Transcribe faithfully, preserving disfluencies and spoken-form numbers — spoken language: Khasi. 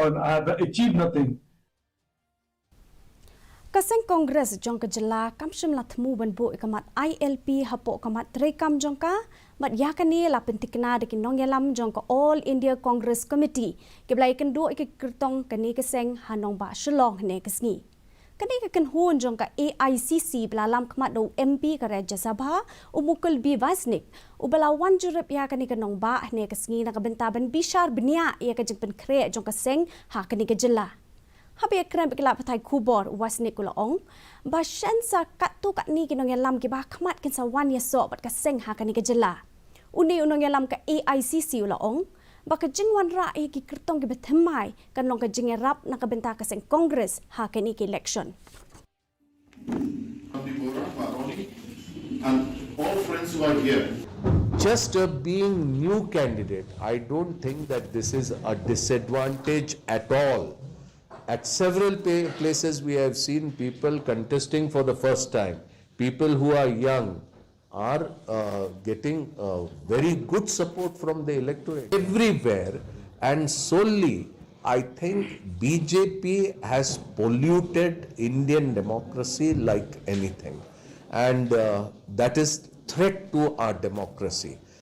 and I have achieved nothing. Ka seng Congress jong ka jylla kam shym la thmu ban buh ïa ka mat I L P hapoh ka mat treikam jong ka, bad ïa kane la pyntikna da ki nongïalam jong ka All India Congress Committee, kiba la ïakynduh ïa ki kyrtong kane ka seng ha nongbah Shillong hynne ka sngi. Kane ka kynhun jong ka A I C C ba la lam khmat da u M P ka Rajya Sabha, u Mukul B Wasnik, uba la wan jurip ïa kane ka nongbah hynne ka sngi na ka bynta ban bishar bniah ïa ka jingpynkhreh jong ka seng ha kane ka jylla. Haba ïakren bad ki lad pathai khubor, u Wasnik u la ong ba shen sa katto katne ki nongïalam kiba ha khmat kin sa wan ïasoh bad ka seng ha kane ka jylla. Une u nongïalam ka A I C C u la ong ba ka jingwanrah ïa ki kyrtong kiba thymmai kan long ka jingïarap na ka bynta ka seng Congress ha kane ka election. Debora, Maroni, and all friends who are here. Just a being new candidate, I don't think that this is a disadvantage at all. At several pa- places, we have seen people contesting for the first time. People who are young are uh, getting uh, very good support from the electorate. Everywhere and solely, I think B J P has polluted Indian democracy like anything. And uh, that is threat to our democracy.